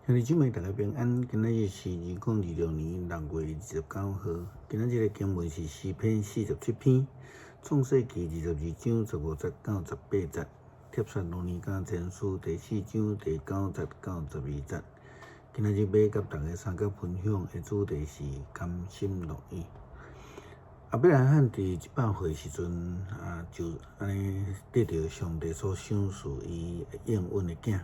兄弟姊妹，大家平安。今仔日是2026年6月29號。今仔日的經文是詩篇47篇，創世記22章15節到18節，帖撒羅尼迦前書第四章第九節到12節。今仔日欲佮大家相佮分享的主題是甘心樂意。亞伯拉罕佇100歲時陣啊，就按呢得著上帝所賞賜伊應允的囝。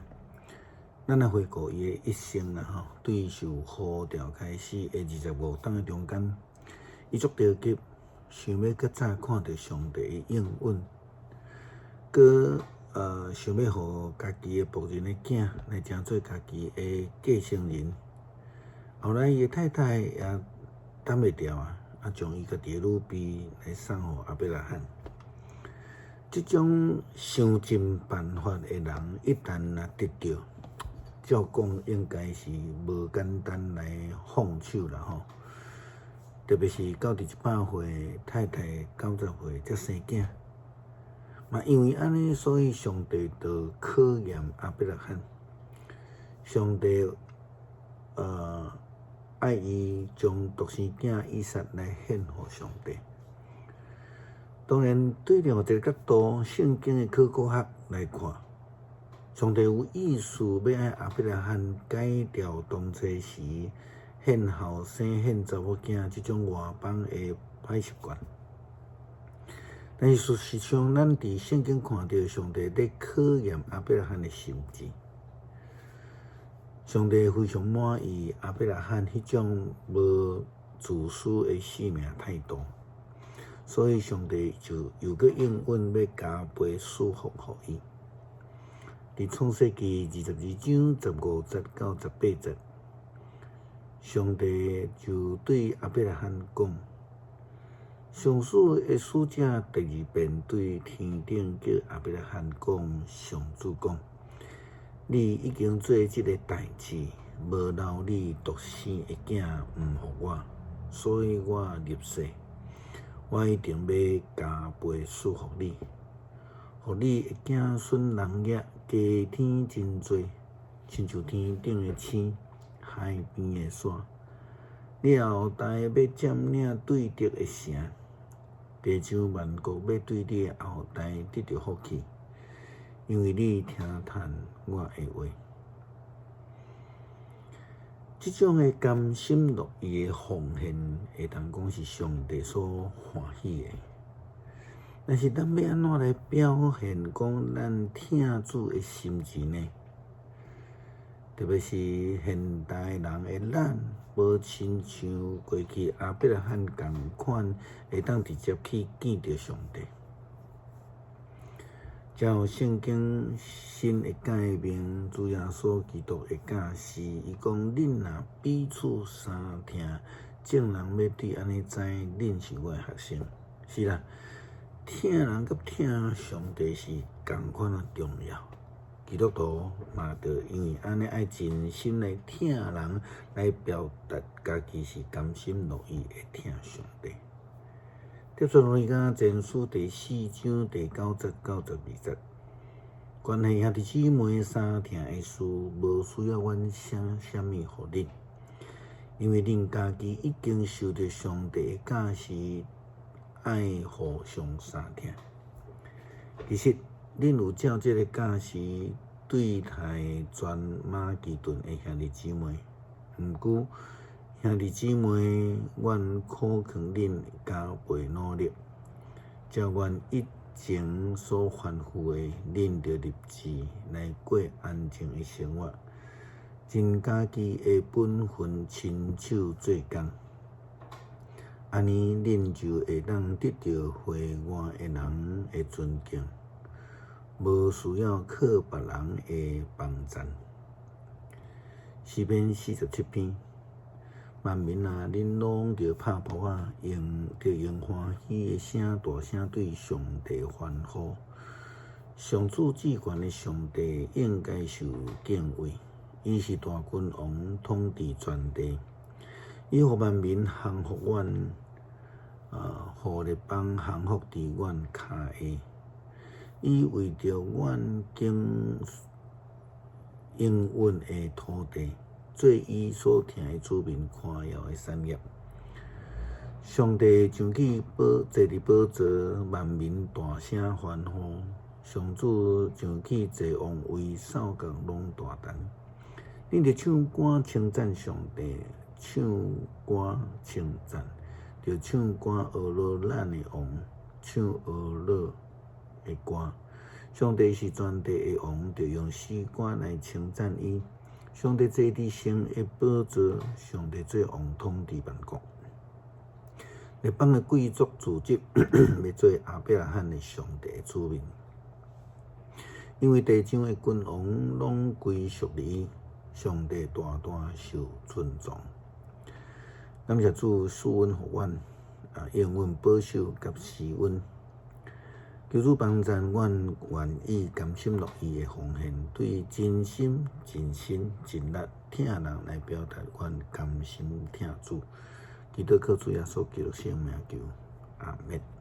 咱來回顧伊的一生啦，吼，對受呼召開始的25冬的中間，伊足著急，想欲較早看著上帝的應允，閣想欲予家己的僕人的囝來成做家己的繼承人。後來伊的太太也等袂牢啊，啊，將伊家己的女婢來送予亞伯拉罕。這種想盡辦法的人，一旦若得著，照講應該是無簡單來放手啦吼，特別是到佇100歲，太太90歲才生囝，嘛因為按呢，所以上帝就考驗亞伯拉罕。上帝愛伊將獨生囝以撒來獻予上帝。當然，對另外一个角度，聖經的考古學來看，上帝有意思欲愛亞伯拉罕改掉當初時獻後生獻查某囝這種外邦的歹習慣。但是事實上，咱佇聖經看著上帝咧考驗亞伯拉罕的心志。上帝非常滿意亞伯拉罕彼種無自私的生命態度，所以上帝就又閣應允欲加倍賜福予伊。佇創世記22章15節到18節，上帝就對亞伯拉罕講：上主的使者第二遍對天頂叫亞伯拉罕講，上主講：你已經做這个代誌，無留你獨生的囝毋予我，所以我立誓，我一定欲加倍賜福你。予你的子孫人額加添真濟，親像天頂的星、海邊的沙。你後代欲佔領對敵的城，地上萬國欲對你的後代得著福氣，因為你聽趁我的話。這種的甘心樂意的奉獻，會當講是上帝所歡喜的。但是咱欲按怎來表現講咱疼主的心志呢？特別是現代人的咱，無親像過去亞伯拉罕仝款，會當直接去見著上帝。照聖經新的誡命，主耶穌基督的教示，伊講：恁若彼此相疼，眾人欲對按呢知，恁是我的學生。是啦。疼人佮疼上帝是仝款仔重要。基督徒嘛，著因為按呢愛盡心來疼人，來表達家己是甘心樂意會疼上帝。帖撒羅尼迦前書第四章第九節到12節，關係兄弟姊妹相疼的事，無需要阮寫啥物予恁，因為恁家己已經受著上帝的教示。愛互相相疼。其實，恁有照這个教示對待全馬其頓的兄弟姊妹。毋過，兄弟姊妹，阮苦勸恁加倍努力，照阮以前所吩咐的，恁著立志來過安靜的生活，盡家己的本分，親手做工。按呢，恁就會當得著會外的人的尊敬，無需要靠別人的幫贊。詩篇47篇，萬民啊，恁攏著拍噗仔，用著用歡喜的聲大聲對上帝歡呼。上主至懸的上帝應該受敬畏，伊是大君王，統治全地。伊予萬民降服阮，予列邦降服佇阮跤下。伊為著阮經應允的土地，做伊所疼的子民誇耀的產業。上帝上去寶坐佇寶座，萬民大聲歡呼。上主上去坐王位，獸國攏大胆。恁著唱歌稱讚上帝，唱歌稱讚，著唱歌學樂咱的王，唱學樂的歌。上帝是全地的王，著用詩歌來稱讚伊。上帝坐佇聖的寶座，上帝做王統治萬國。列邦的貴族聚集，欲做亞伯拉罕的上帝的子民，因為地上的君王攏歸屬伊，上帝大大受尊崇。感謝主賜恩予阮，啊，應允保守佮施恩。求主幫贊阮願意甘心樂意的奉獻，對真心、盡心、盡力疼人來表達阮甘心疼主。祈禱靠主耶穌基督聖名求，阿們。